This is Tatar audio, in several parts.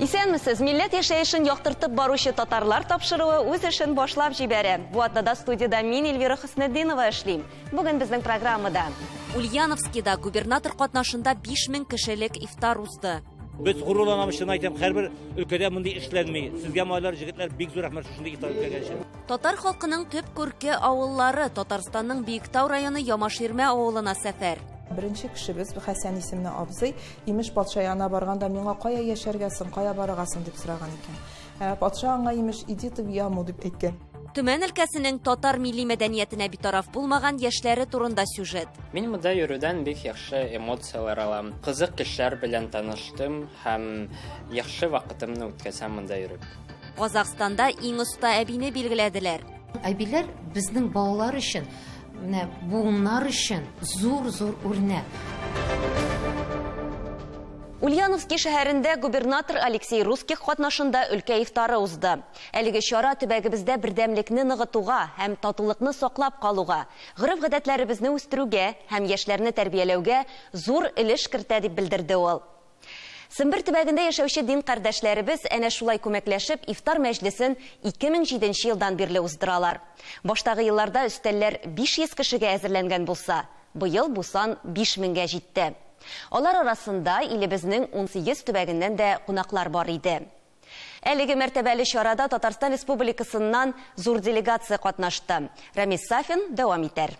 Исәнмесез, милләт яшәешен яктыртып баручы татарлар тапшыруы үз эшен башлап җибәрә. Бу атнада студиядә мин Эльвира Хөснетдинова эшлим. Бүген безнең программада. Ульяновскида губернатор катнашында 5000 кешелек ифтар узды. Без горурланабыз, чын әйтәм, һәрбер өлкәдә мондый эшләнми. Сезгә малайлар, җегетләр, бик зур рәхмәт шушындый ифтар үткәргән өчен. Татар халкының төп күрке авыллары Татарстанның Биектау районы Ямаширмә авылына сәфәр. Беренче кешебез Хәсән исемле абзый, имеш патша янына барганда миңа кая яшәргә соң, кая барырга соң дип сораган икән. Патша аңа имеш иди ты в яму дип әйткән. Төмән өлкәсенең татар милли мәдәниятенә битараф булмаган яшьләре турында сюжет. Мин монда йөрүдән бик яхшы эмоцияләр алам. Кызык кешеләр белән таныштым һәм яхшы вакытымны үткәрсәм монда йөреп. Казахстанда иң оста әбине билгеләделәр. Әбиләр безнең балалар өчен, менә буыннар өчен зур-зур үрнәк. Ульяновский шәһәрендә губернатор Алексей Русских катнашында өлкә ифтары узды. Әлеге чара төбәгебездә бердәмлекне ныгытуга һәм татулыкны саклап калуга, гореф-гадәтләребезне үстерүгә һәм яшьләрне тәрбияләүгә зур өлеш кертә дип белдерде ул. Сембер төбәгендә яшәүче дин кардәшләребез әнә шулай күмәкләшеп ифтар мәҗлесен 2007 елдан бирле уздыралар. Баштагы елларда өстәлләр 500 кешегә әзерләнгән булса, быел бу сан 5000гә җитте. Алар арасында илебезнең 18 төбәгеннән дә кунаклар бар иде. Әлеге мәртәбәле чарада Татарстан Республикасыннан зур делегация катнашты. Рамис Сафин дәвам итәр.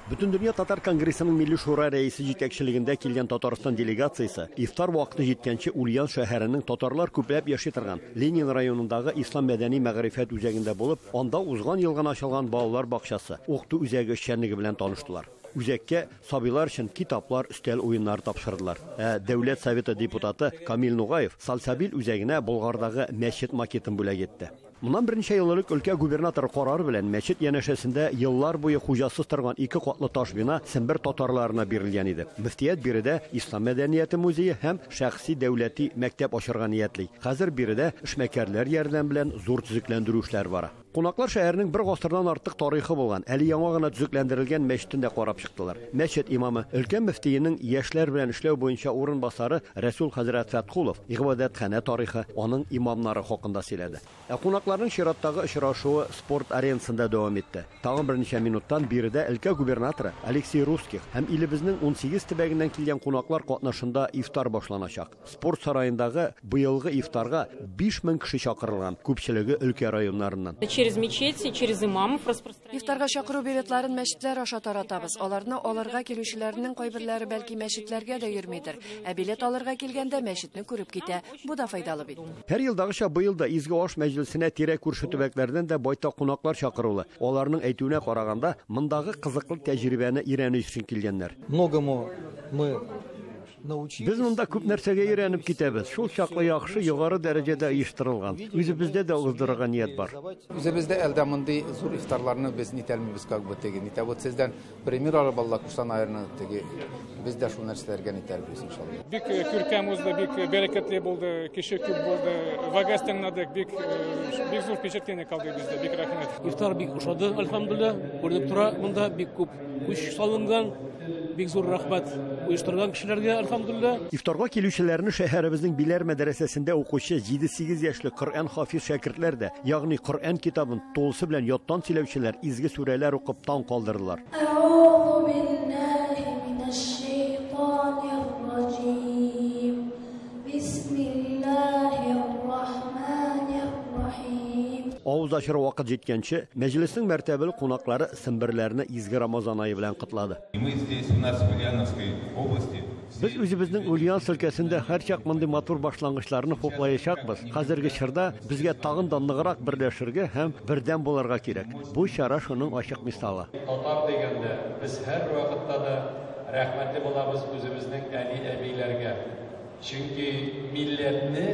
Бөтендөнья татар конгрессының Милли шура рәисе җитәкчелегендә килгән Татарстан делегациясе ифтар вакыты җиткәнче Ульян шәһәренең татарлар күпләп яши торган Ленин районындагы Ислам мәдәни мәгърифәт үзәгендә булып, анда узган ел гына ачылган балалар бакчасы, укыту үзәге эшчәнлеге белән таныштылар. Үзәккә сабыйлар өчен китаплар, өстәл уеннары тапшырдылар. Ә Дәүләт Советы депутаты Камил Нугаев Сальсабил үзәгенә Болгардагы мәчет макетын бүләк итте. Моннан берничә ел элек өлкә губернаторы карары белән мәчет янәшәсендә еллар буе хуҗасыз торган ике катлы таш бина Сембер татарларына бирелгән иде. Мөфтият биредә Ислам мәдәнияте музее һәм шәхси дәүләти мәктәп ачырга ниятли. Хәзер биредә эшмәкәрләр ярдәм белән зур төзекләндерү эшләре бара. Кунаклар шәһәрнең бер гасырдан артык тарихы булган, әле яңа гына төзекләндерелгән мәчетен дә карап чыктылар. Мәчет имамы, өлкә мөфтиенең яшьләр белән эшләү буенча урынбасары Рәсүл хәзрәт Фәтхулов гыйбадәтханә тарихы, аның имамнары хакында сөйләде. Ә кунакларның чираттагы очрашуы спорт аренасында дәвам итте. Тагын берничә минуттан биредә өлкә губернаторы Алексей Русских һәм илебезнең 18 төбәгеннән килгән кунаклар катнашында ифтар башланачак. Спорт сараендагы быелгы ифтарга 5000 кеше чакырылган, күпчелеге өлкә районнарыннан. Через мечети, через имамов распространяют. Ифтарга чакыру билетларын мәчетләр аша таратабыз. Аларны алырга килүчеләрнең кайберләре бәлки мәчетләргә дә йөрмидер. Ә билет алырга килгәндә мәчетне күреп китә. Бу да файдалы бит. Һәр елдагыча быел да изге аш мәҗлесенә тирә күрше төбәкләрдән дә байтак кунаклар чакырулы. Аларның әйтүенә караганда, мондагы кызыклы тәҗрибәне өйрәнү өчен килгәннәр. Многому мы научились. Без монда күп нәрсәгә өйрәнеп китәбез. Шул чаклы яхшы, югары дәрәҗәдә оештырылган. Үзебездә дә уздырырга ният бар. Үзебездә әлдә мондый зур ифтарларны без нитәлмибез, как бы теге. Нитә вот сездән пример алып Алла Куштан теге. Без дә шул нәрсәләргә нитәрбез иншалла. Бик күркәм узды, бик бәрәкәтле булды, кеше күп булды. Вагаз тыңладык, бик бик зур впечатление калды бездә, бик рәхмәт. Ифтар бик ошады, альхамдулилла. Күренеп тора, монда бик күп күч салынган. Бик зур рәхмәт оештырган кешеләргә, альхамдулилла. Ифтарга килүчеләрне шәһәребезнең Биләр мәдрәсәсендә укучы 7-8 яшьле Коръән хафиз шәкертләр дә, ягъни Коръән китабын тулысы белән яттан сөйләүчеләр изге сүрәләр укып таң калдырдылар. Әгъузу биллаһи минәш шайтанир раҗим. Бисмиллаһир рахманир рахим. Авыз ачыр вакыт җиткәнче, мәҗлеснең мәртәбәле кунаклары Семберләрне изге Рамазан ае белән котлады. Мы здесь у нас в Ульяновской области. Без үзебезнең Ульяновск өлкәсендә һәрчак мондый матур башлангычларны хуплаячакбыз. Хәзерге чорда безгә тагын да ныграк берләшергә һәм бердәм булырга кирәк. Бу чара шуның ачык мисалы. Татар дигәндә без һәр вакытта да рәхмәтле булабыз үзебезнең әни-әбиләргә. Чөнки милләтне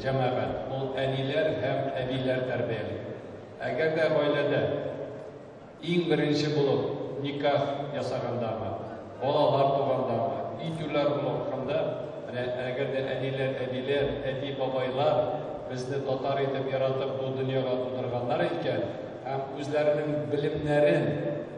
җәмәгать ул әниләр һәм әбиләр тәрбияли. Әгәр дә гаиләдә иң беренче булып никах ясагандамы, балалар тугандамы, итүләр булганда, менә әгәр дә әниләр, әбиләр, әти-бабайлар безне татар итеп яратып бу дөньяга тудырганнар икән, һәм үзләренең белемнәрен,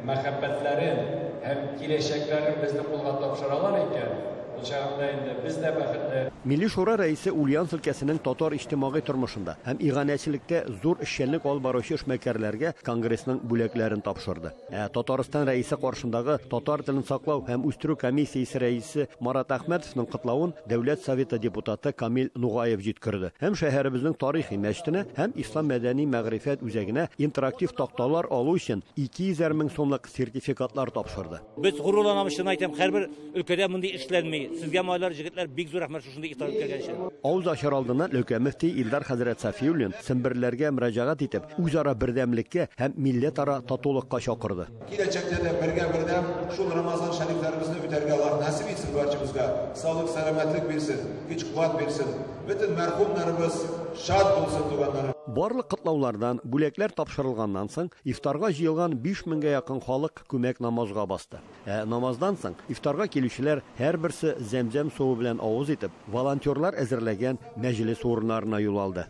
мәхәббәтләрен һәм киләчәкләрен безнең кулга тапшыралар икән, Ул чагында инде без дә бәхетле. Милли Шура рәисе Ульяновск өлкәсенең татар иҗтимагый тормышында һәм иганәчелектә зур эшчәнлек алып баручы эшмәкәрләргә конгрессның бүләкләрен тапшырды. Ә Татарстан рәисе каршындагы татар телен саклау һәм үстерү комиссиясе рәисе Марат Әхмәтовның котлавын Дәүләт Советы депутаты Камил Нугаев җиткерде. Һәм шәһәребезнең тарихи мәчетенә һәм Ислам мәдәни мәгърифәт үзәгенә интерактив такталар алу өчен 200 мең сумлык сертификатлар тапшырды. Без горурланабыз, чын әйтәм, һәрбер өлкәдә мондый эшләнми. Сезгә малайлар, җегетләр, бик зур рәхмәт шушындый ифтар үткәргән өчен. Авыз ачар алдыннан өлкә мөфти Илдар хәзрәт Сафиуллин семберләргә мөрәҗәгать итеп, үзара бердәмлеккә һәм милләтара татулыкка чакырды. Киләчәктә дә бергә бердәм шул Рамазан шәрифләребезне үтәргә Аллаһ насыйп итсен барчабызга. Саулык, сәламәтлек бирсен, көч-куәт бирсен. Бөтен мәрхүмнәребез шат булсын, туганнарым. Барлык котлаулардан, бүләкләр тапшырылганнан соң, ифтарга җыелган 5000гә якын халык күмәк намазга басты. Ә намаздан соң ифтарга килүчеләр һәрберсе зәмзәм суы белән авыз итеп, волонтерлар әзерләгән мәҗлес урыннарына юл алды.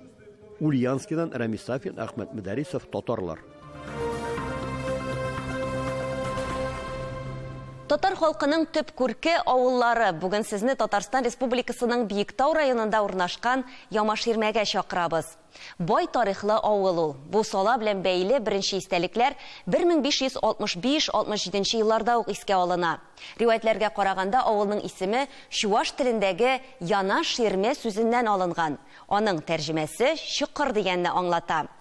Ульяновскидан Рамис Сафин, Әхмәт Мөдәрисов, Татарлар. Татар халкының төп күрке авыллары. Бүген сезне Татарстан Республикасының Биектау районында урнашкан Ямаширмәгә чакырабыз. Бай тарихлы авыл ул. Бу сала белән бәйле беренче истәлекләр 1565-67 елларда ук искә алына. Риваятләргә караганда авылның исеме чуаш телендәге Яна Ширмә сүзеннән алынган. Аның тәрҗемәсе чокыр дигәнне аңлата.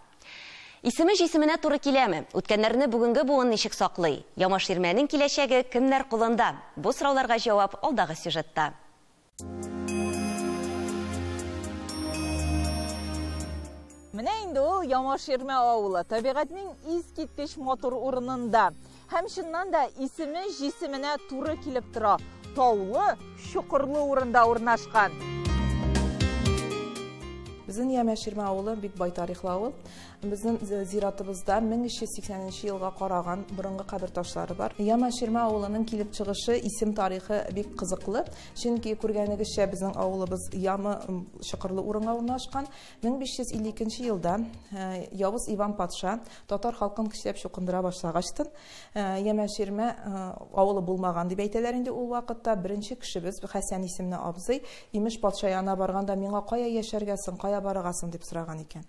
Исеме җисеменә туры киләме? Үткәннәрне бүгенге буын ничек саклый? Ямаширмәнең киләчәге кемнәр кулында? Бу сорауларга җавап алдагы сюжетта. Менә инде ул Ямаширмә авылы, табигатьнең искиткеч матур урынында. Һәм чыннан да исеме җисеменә туры килеп тора. Таулы, чокырлы урында урнашкан. Безнең Ямаширмә авылы бик бай тарихлы авыл. Безнең зиратыбызда 1380 елга караган борынгы кабер ташлары бар. Ямаширмә авылының килеп чыгышы, исем тарихы бик кызыклы. Чөнки күргәнегезчә безнең авылыбыз ямы чокырлы урынга урнашкан. 1552 елда Явыз Иван патша татар халкын көчләп чукындыра башлагачтын, Ямаширмә авылы булмаган дип әйтәләр инде ул вакытта. Беренче кешебез Хәсән исемле абзый, имеш патша янына барганда миңа кая яшәргә соң, кая барырга соң дип сораган икән.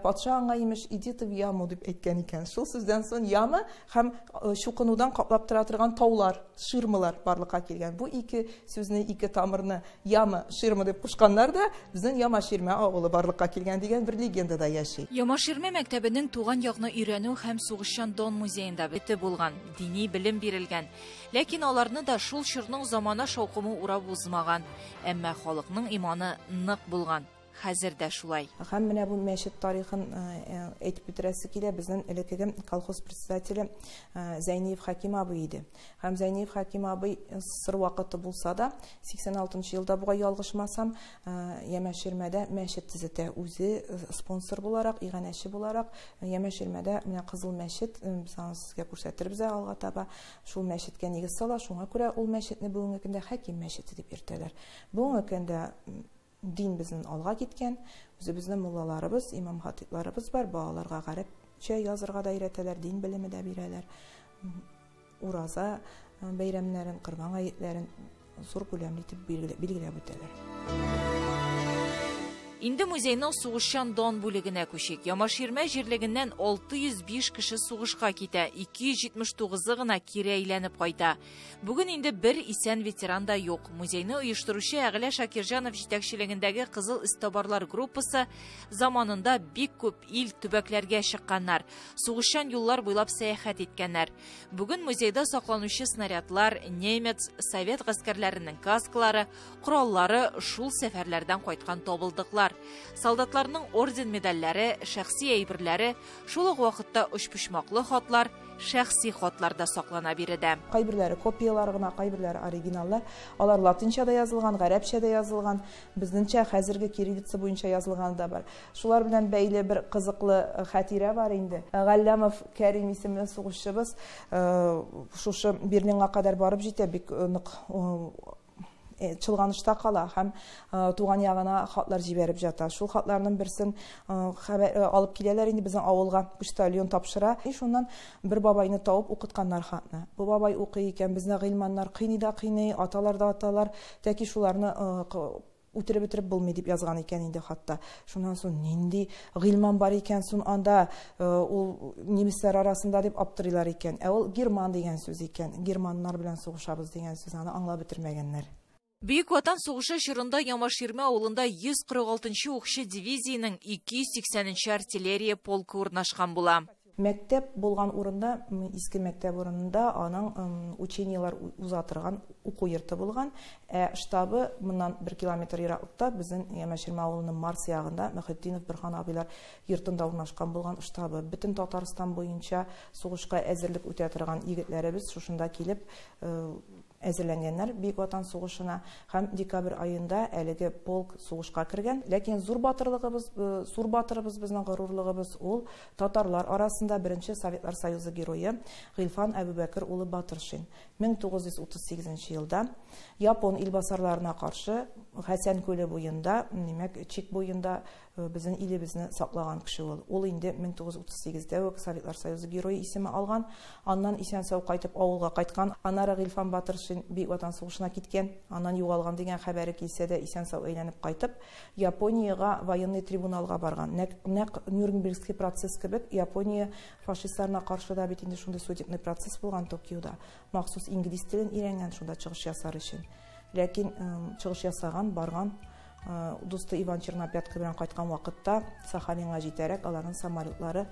Патша аңа имеш иди ты в яму дип әйткән икән. Шул сүздән соң яма һәм чукынудан каплап тора торган таулар, ширмалар барлыкка килгән. Бу ике сүзне, ике тамырны яма, ширма дип кушканнар да, безнең Ямаширмә авылы барлыкка килгән дигән бер легенда да яши. Ямаширмә мәктәбенең туган якны өйрәнү һәм сугышчан Дон музеенда бете булган, дини белем бирелгән. Ләкин аларны да шул чорның замана шаукымы урап узмаган. Әмма халыкның иманы нык булган. Хәзер дә шулай. Һәм менә бу мәчет тарихын әйтеп бетерәсе килә. Безнең элеккеге колхоз председателе Зәйниев Хаким абый иде. Һәм Зәйниев Хаким абый сыр вакыты булса да, 86 елда буга ялгышмасам, Ямаширмәдә мәчет төзетә. Үзе спонсор буларак, иганәче буларак Ямаширмәдә менә Кызыл мәчет, без аны сезгә күрсәтербез алга таба, шул мәчеткә нигез сала. Шуңа күрә ул мәчетне бүгенге көндә Хаким мәчете дип йөртәләр. Бүгенге көндә дин безнең алга киткән, үзебезнең муллаларыбыз, имам хатипларыбыз бар, балаларга гарәпчә язырга да өйрәтәләр, дин белеме дә бирәләр. Ураза бәйрәмнәрен, Корбан гаетләрен зур күләмле итеп билгеләп үтәләр. Инде музейның сугышчан Дон бүлегенә күчик. Ямаширмә җирлегеннән 605 кеше сугышка китә, 279-ы гына кире әйләнеп кайта. Бүген инде бер исән ветеран да юк. Музейны оештыручы Әгълә Шакирҗанов җитәкчелегендәге Кызыл эзтабарлар группасы заманында бик күп ил төбәкләргә чыкканнар, сугышчан юллар буйлап сәяхәт иткәннәр. Бүген музейда сакланучы снарядлар, немец, совет гаскәрләренең каскалары, кораллары шул сәфәрләрдән кайткан табылдыклар. Солдатларның орден медальләре, шәхси әйберләре, шул ук вакытта өчпочмаклы хатлар, шәхси хатлар да саклана биредә. Кайберләре копиялар гына, кайберләре оригиналлар. Алар латинча да язылган, гарәпчә дә язылган, безнеңчә хәзерге кириллица буенча язылган да бар. Шулар белән бәйле бер кызыклы хатирә бар инде. Галләмов Кәрим исемле сугышчыбыз шушы Берлинга кадәр барып җитә, бик нык Чолганышта кала һәм туган ягына хатлар җибәреп ята. Шул хатларның берсен алып киләләр инде безнең авылга, почтальон тапшыра. И шуннан бер бабайны табып укытканнар хатны. Бу бабай укый икән, безне гыйльманнар кыйный да кыйный, аталар да аталар, тәки шуларны үтереп бетереп булмый дип язган икән инде хатта. Шуннан соң нинди гыйльман бар икән соң анда, ул немецлар арасында дип аптырыйлар икән. Ә ул герман дигән сүз икән. Германнар белән сугышабыз дигән сүз, аны аңлап бетермәгәннәр. Бөек Ватан сугышы чорында Ямаширмә авылында 146-нчы укчы дивизиянең 280-нче артиллерия полкы урнашкан була. Мәктәп булган урында, иске мәктәп урынында аның учениелар уза торган уку йорты булган. Ә штабы моннан 1 километр ераклыкта безнең Ямаширмә авылының Марс ягында Мөхетдинов Борһан абыйлар йортында урнашкан булган штабы. Бөтен Татарстан буенча сугышка әзерлек үтә торган егетләребез шушында килеп әзерләнгәннәр Бөек Ватан сугышына, һәм декабрь аенда әлеге полк сугышка кергән. Ләкин зур батырлыгыбыз, зур батырыбыз, безнең горурлыгыбыз ул татарлар арасында беренче Советлар Союзы герое Гыйльфан Әбүбәкер улы Батыршин. 1938 елда Япон илбасарларына каршы Хәсән күле буенда, димәк, чик буенда безнең илебезне саклаган кеше ул. Ул инде 1938-дә үк Советлар Союзы герое исеме алган. Аннан исән-сау кайтып авылга кайткан. Аннары Гыйльфан Батыршин Бөек Ватан сугышына киткән. Аннан югалган дигән хәбәре килсә дә исән-сау әйләнеп кайтып, Япониягә военный трибуналга барган. Нәкъ Нюрнбергский процесс кебек Япония фашистларына каршы да бит инде шундый судебный процесс булган Токиода. Махсус инглиз телен өйрәнгән шунда чыгыш ясар өчен. Ләкин чыгыш ясаган, барган дусты Иван Чернопятка белән кайткан вакытта Сахалинга җитәрәк аларның самолетлары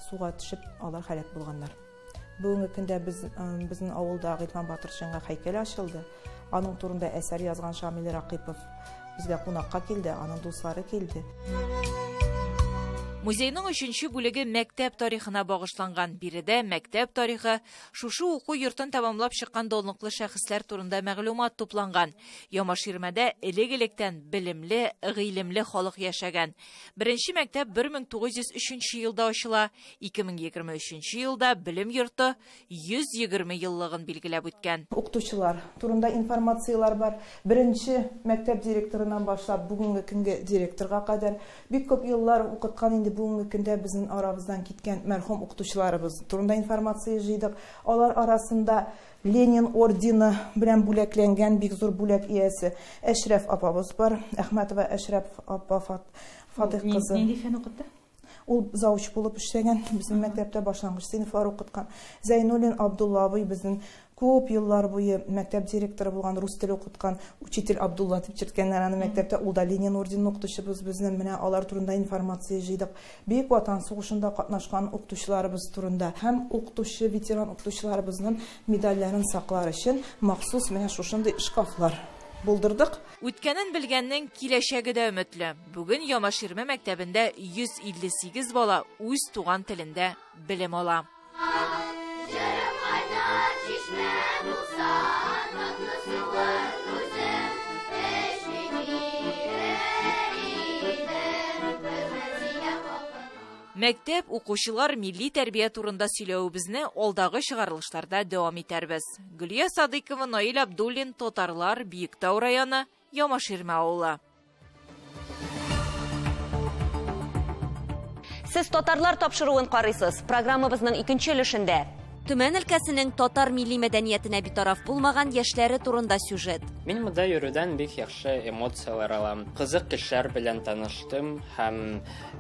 суга төшеп, алар һәлак булганнар. Бүгенге көндә безнең авылда Гыйльфан Батыршинга һәйкәл ачылды. Аның турында әсәр язган Шамил Ракыпов безгә кунакка килде, аның дуслары килде. Музейның 3-нче бүлеге мәктәп тарихына багышланган. Биредә мәктәп тарихы, шушы уку йортын тәмамлап чыккан данлыклы шәхесләр турында мәгълүмат тупланган. Ямаширмәдә элек-электән белемле, гыйлемле халык яшәгән. Беренче мәктәп 1903 елда ачыла, 2023 елда белем йорты 120 еллыгын билгеләп үткән. Укытучылар турында информациялар бар. Беренче мәктәп директорыннан башлап бүгенге көнгә директорга кадәр бик күп еллар укыткан, инде бүгенге көндә безнең арабыздан киткән мәрхүм укытучыларыбыз турында информация җыйдык. Алар арасында Ленин ордены белән бүләкләнгән бик зур бүләк иясе Әшрәф апабыз бар. Әхмәтова Әшрәф апа Фатих кызы. Нинди фән укытты? Ул завуч булып эшләгән, безнең мәктәптә башлангыч сыйныфлар укыткан. Зәйнуллин Абдулла абый безнең күп еллар буе мәктәп директоры булган, рус теле укыткан учитель Абдулла дип йөрткәннәр аны мәктәптә. Ул да Ленин орденын укытучыбыз безнең. Менә алар турында информация җыйдык. Бөек Ватан сугышында катнашкан укытучыларыбыз турында һәм укытучы, ветеран укытучыларыбызның медальләрен саклар өчен махсус менә шушындый шкафлар булдырдык. Үткәнен белгәннең киләчәге дә өметле. Бүген Ямаширмә мәктәбендә 158 бала үз туган телендә белем ала. Мәктәп, укучылар, милли тәрбия турында сөйләвебезне алдагы чыгарылышларда дәвам итәрбез. Гөлия Садыйкова, Наил Абдуллин, Татарлар, Биектау районы, Ямаширмә авылы. Сез татарлар тапшыруын карыйсыз. Программабызның икенче өлешендә Төмән өлкәсенең татар милли мәдәниятенә битараф булмаган яшьләре турында сюжет. Мин монда йөрүдән бик яхшы эмоциялар алам. Кызык кешеләр белән таныштым һәм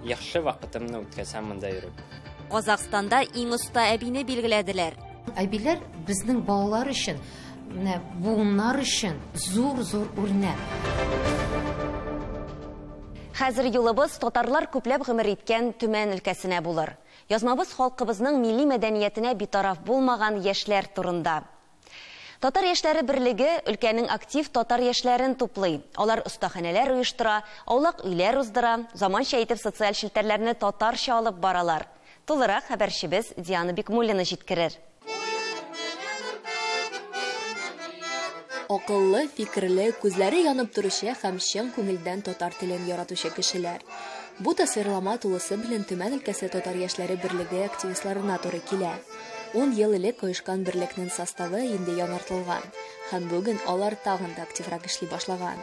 яхшы вакытымны үткәрсәм монда йөреп. Казахстанда иң оста әбине билгеләделәр. Әбиләр безнең балалар өчен, менә буыннар өчен зур-зур үрнәк. Хәзер юлыбыз татарлар күпләп гомер иткән Төмән өлкәсенә булыр. Язмабыз халкыбызның милли мәдәниятенә битараф булмаган яшьләр турында. Татар яшьләре берлеге өлкәнең актив татар яшьләрен туплый. Алар остаханәләр оештыра, аулак өйләр уздыра, заманча итеп социаль челтәрләрне татарча алып баралар. Тулырак хәбәрчебез Диана Бикмуллина җиткерер. Акыллы, фикерле, күзләре янып торучы һәм чын күңелдән татар телен яратучы кешеләр. Бу тасвирлама тулысы белән Төмән өлкәсе татар яшьләре берлеге активистларына туры килә. 10 ел элек оешкан берлекнең составы инде яңартылган. Һәм бүген алар тагын да активрак эшли башлаган.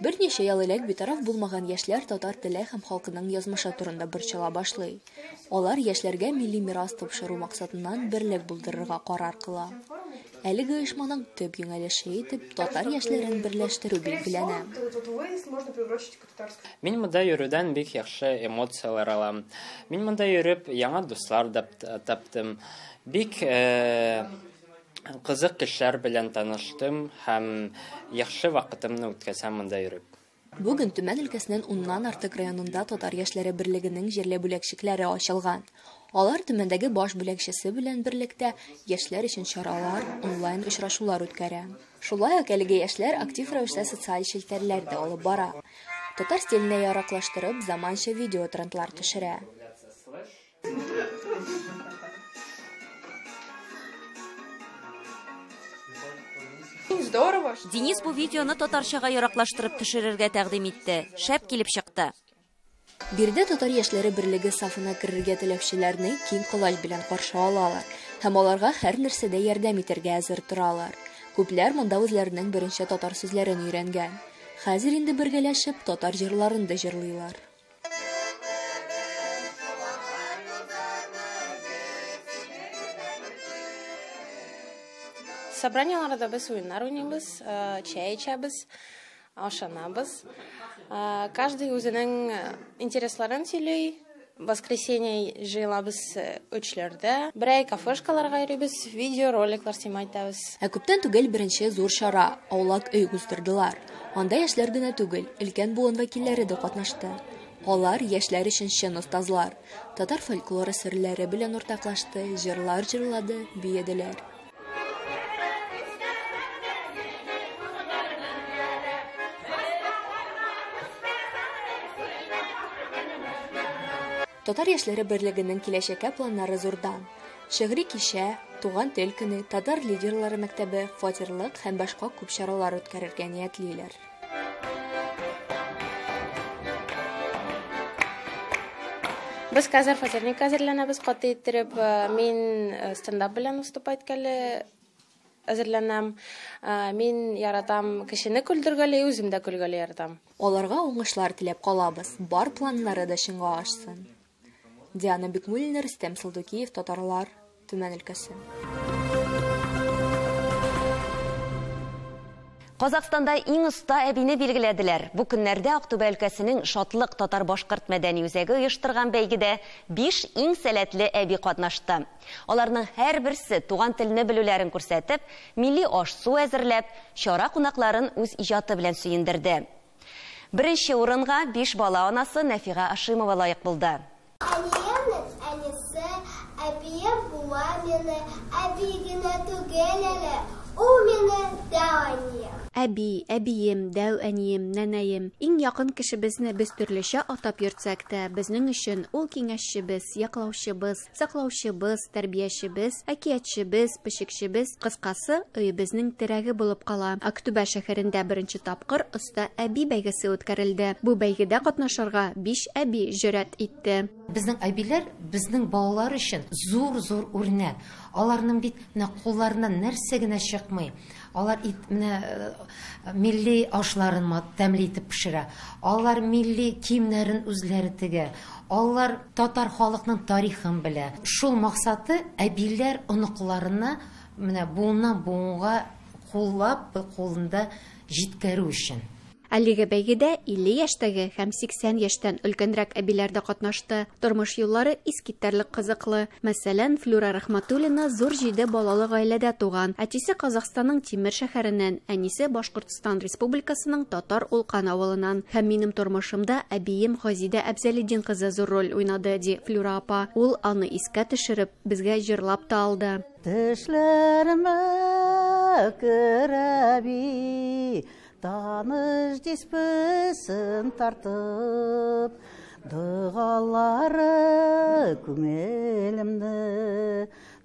Берничә ел элек битараф булмаган яшьләр татар теле һәм халкының язмышы турында борчыла башлый. Алар яшьләргә милли мирас тапшыру максатыннан берлек булдырырга карар кыла. Әлеге оешманың төп юнәлеше итеп татар яшьләрен берләштерү билгеләнә. Мин монда йөрүдән бик яхшы эмоцияләр алам. Мин монда йөреп яңа дуслар да таптым. Бик кызык кешеләр белән таныштым һәм яхшы вакытымны үткәрсәм монда йөреп. Бүген Төмән өлкәсенең уннан артык районында татар яшьләре берлегенең җирле бүлекчәләре ачылган. Алар Төмәндәге баш бүлекчәсе белән берлектә яшьләр өчен чаралар, онлайн очрашулар үткәрә. Шулай ук әлеге яшьләр актив рәвештә социаль челтәрләр дә алып бара. Татар стиленә яраклаштырып, заманча видео трендлар төшерә. Здорово. Денис бу видеоны татарчага яраклаштырып төшерергә тәкъдим итте. Шәп килеп чыкты. Биредә татар яшьләре берлеге сафына керергә теләүчеләрне киң колач белән каршы алалар һәм аларга һәр нәрсәдә ярдәм итәргә әзер торалар. Күпләр монда үзләренең беренче татар сүзләрен өйрәнгән. Хәзер инде бергәләшеп татар җырларын да җырлыйлар. Собранияларда без уеннар уйныйбыз, чәй эчәбез, ашанабыз. Каждый үзенең интересларын сөйли. Воскресенье җыелабыз өчләрдә. Берәй кафешкаларга йөрибез, видеороликлар снимать итәбез. Ә күптән түгел беренче зур чара аулак өй уздырдылар. Анда яшьләр генә түгел, өлкән буын вәкилләре дә катнашты. Алар яшьләр өчен чын остазлар. Татар фольклоры серләре белән уртаклашты, җырлар җырлады, биеделәр. Татар яшьләре берлегенең киләчәккә планнары зурдан. Шигъри кичә, туган тел көне, татар лидерлары мәктәбе, фатирлык һәм башка күп чаралар үткәрергә ниятлиләр. Без хәзер фатирник әзерләнәбез, каты иттереп. Мин стендап белән выступать иткәле әзерләнәм. Мин яратам кешене көлдергәле, үзем дә көлгәле яратам. Аларга уңышлар теләп калабыз. Бар планнары да чынга ашсын. Диана Бикмуллина, Рөстәм Салдукиев, Татарлар, Төмән өлкәсе. Казахстанда иң оста әбине билгеләделәр. Бу көннәрдә Актүбә өлкәсенең Шатлык татар-башкорт мәдәни үзәге оештырган бәйгедә 5 иң сәләтле әби катнашты. Аларның һәрберсе туган телне белүләрен күрсәтеп, милли аш-су әзерләп, чара кунакларын үз иҗаты белән сөендерде. Беренче урынга 5 бала анасы Нәфига Ашимова лаек булды. Әниемнең әнисе, әбием була мине, әби генә түгел әле, ул мине дәү әнием. Әби, әбием, дәү әнием, нәнәем. Иң якын кешебезне без төрлечә атап йөртсәк тә, безнең өчен ул киңәшчебез, яклаучыбыз, саклаучыбыз, тәрбиячебез, әкиятчебез, пешекчебез, кыскасы, өебезнең терәге булып кала. Актүбә шәһәрендә беренче тапкыр оста әби бәйгесе үткәрелде. Бу бәйгедә катнашырга 5 әби җөрьәт итте. Безнең әбиләр безнең балалар өчен зур-зур үрнәк. Аларның бит менә кулларыннан нәрсә генә чыкмый. Алар менә милли ашларын тәмле итеп пешерә. Алар милли киемнәрен үзләре тегә. Алар татар халыкның тарихын белә. Шул максаты әбиләр оныкларына менә буыннан буынга куллап, кулында җиткерү өчен. Әлеге бәйгедә 50 яшьтәге һәм 80 яшьтән өлкәнрәк әбиләр дә катнашты. Тормыш юллары искитәрлек кызыклы. Мәсәлән, Флюра Рахматуллина зур 7 балалы гаиләдә туган. Әтисе Казахстанның Тимер шәһәреннән, әнисе Башкортстан Республикасының Татар Улкан авылыннан. Һәм минем тормышымда әбием Хазидә Әбзәлетдин кызы зур роль уйнады, ди Флюра апа. Ул аны искә төшереп, безгә җырлап та алды. Төшләремә керәби, таныш диспесен тартып, дұғалары күңелімді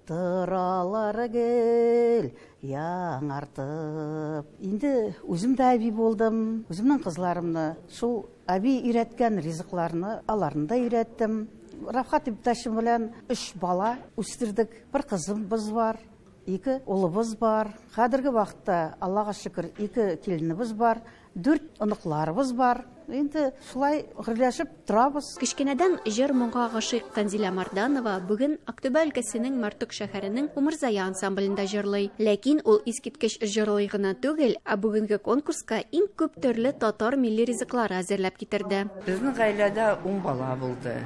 тұралар гел яңартып. Инде үзем дә әби булдым, үземнең кызларымны шул әби өйрәткән ризыкларны аларны да өйрәттем. Рафхат иптәшем белән 3 бала үстердек, бер кызыбыз бар. Ике улыбыз бар. Хәзерге вакытта, Аллага шөкер, ике киленебез бар, дүрт оныкларыбыз бар. Инде шулай гөрләшеп торабыз. Кечкенәдән җыр-моңга гашыйк Танзилә Марданова бүген Актүбә өлкәсенең Мартук шәһәренең Умырзая ансамблендә җырлый. Ләкин ул искиткеч җырлый гына түгел, ә бүгенге конкурска иң күп төрле татар милли ризыклары әзерләп китерде. Безнең гаиләдә 10 бала булды.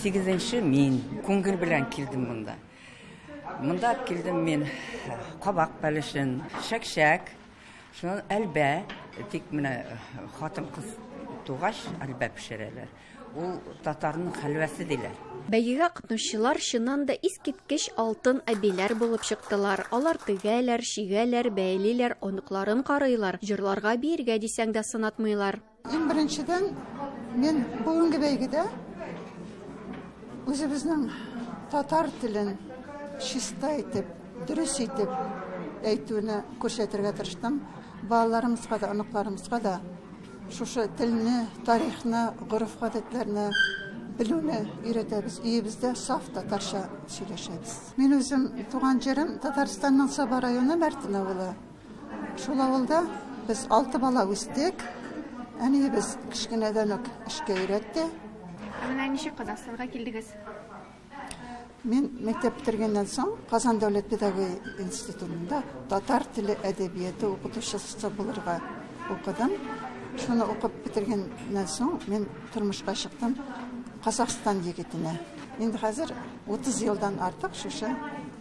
8-нче мин. Күңел белән килдем монда. Монда килдем мин кабак бәлешен, чәк-чәк, шуннан әлбә, тик менә хатын-кыз тугач әлбә пешерәләр. Ул татарның хәлвәсе диләр. Бәйгегә катнашучылар чыннан да искиткеч алтын әбиләр булып чыктылар. Алар тегәләр, чигәләр, бәйлиләр, оныкларын карыйлар, җырларга биергә дисәң дә сынатмыйлар. Иң беренчедән мин бүгенге бәйгедә үзебезнең татар телен чиста итеп, дөрес итеп әйтүне күрсәтергә тырыштым. Балаларымызга да, оныкларымызга да шушы телне, тарихны, гореф-гадәтләрне белүне өйрәтәбез. Өебездә саф татарча сөйләшәбез. Мин үзем туган җирем Татарстанның Саба районы Мәртен авылы. Шул авылда без 6 бала үстек. Әниебез кечкенәдән үк эшкә өйрәтте. Ә менә ничек Казахстанга килдегез? Мин мәктәп бетергәннән соң Казан дәүләт педагогия институтында татар теле әдәбияты укытучысы булырга укыдым. Шуны укып бетергәннән соң мин тормышка чыктым Казахстан егетенә. Инде хәзер 30 елдан артык шушы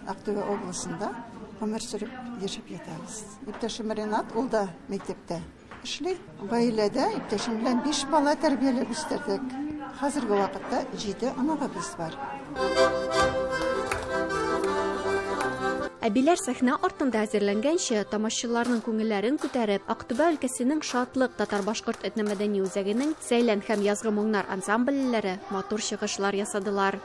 Актүбә обласында гомер сөреп яшәп ятабыз. Иптәшем Ренат, ул да мәктәптә эшли. Гаиләдә иптәшем белән 5 бала тәрбияләп үстердек. Хәзерге вакытта 7 оныгыбыз бар. Әбиләр сәхнә артында әзерләнгәнче, тамашачыларның күңелләрен күтәреп, Актүбә өлкәсенең Шатлык татар-башкорт этномәдәни үзәгенең Сәйлән һәм Язгы моңнар ансамбльләре матур чыгышлар ясадылар.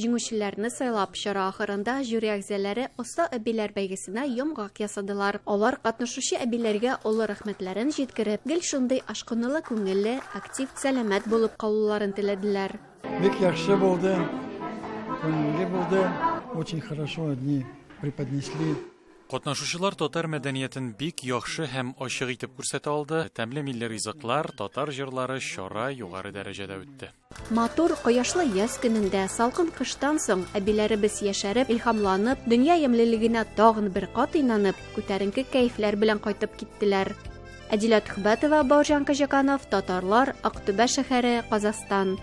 Җиңүчеләрне сайлап, чара ахырында жюри әгъзалары оста әбиләр бәйгесенә йомгак ясадылар. Алар катнашучы әбиләргә олы рәхмәтләрен җиткереп, гел шундый ашкынулы, күңелле, актив, сәламәт булып калуларын теләделәр. Бик яхшы булды, күңелле булды. Очень хорошо они преподнесли. Катнашучылар татар мәдәниятен бик яхшы һәм ачык итеп күрсәтә алды. Тәмле милли ризыклар, татар җырлары чара югары дәрәҗәдә үтте. Матур, кояшлы яз көнендә салкын кыштан соң әбиләребез яшәреп, илһамланып, дөнья ямьлелегенә тагын бер кат инанып, күтәренке кәефләр белән кайтып киттеләр. Әдилә Төхбәтова, Бауыржан Кожаканов, Татарлар, Актүбә шәһәре, Казахстан.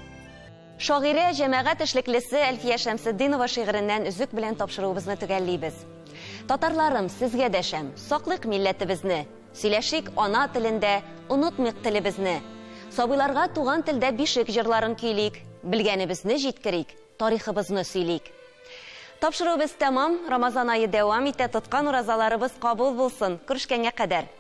Шагыйрә, җәмәгать эшлеклесе Әлфия Шәмсетдинова шигыреннән өзек белән тапшыруыбызны төгәллибез. Татарларым, сезгә дәшәм, саклыйк милләтебезне, сөйләшик ана телендә, онытмыйк телебезне. Сабыйларга туган телдә бишек җырларын көйлик, белгәнебезне җиткерик, тарихыбызны сөйлик. Тапшыруыбыз тәмам, Рамазан ае дәвам итә, тоткан уразаларыбыз кабул булсын. Күрешкәнгә кадәр.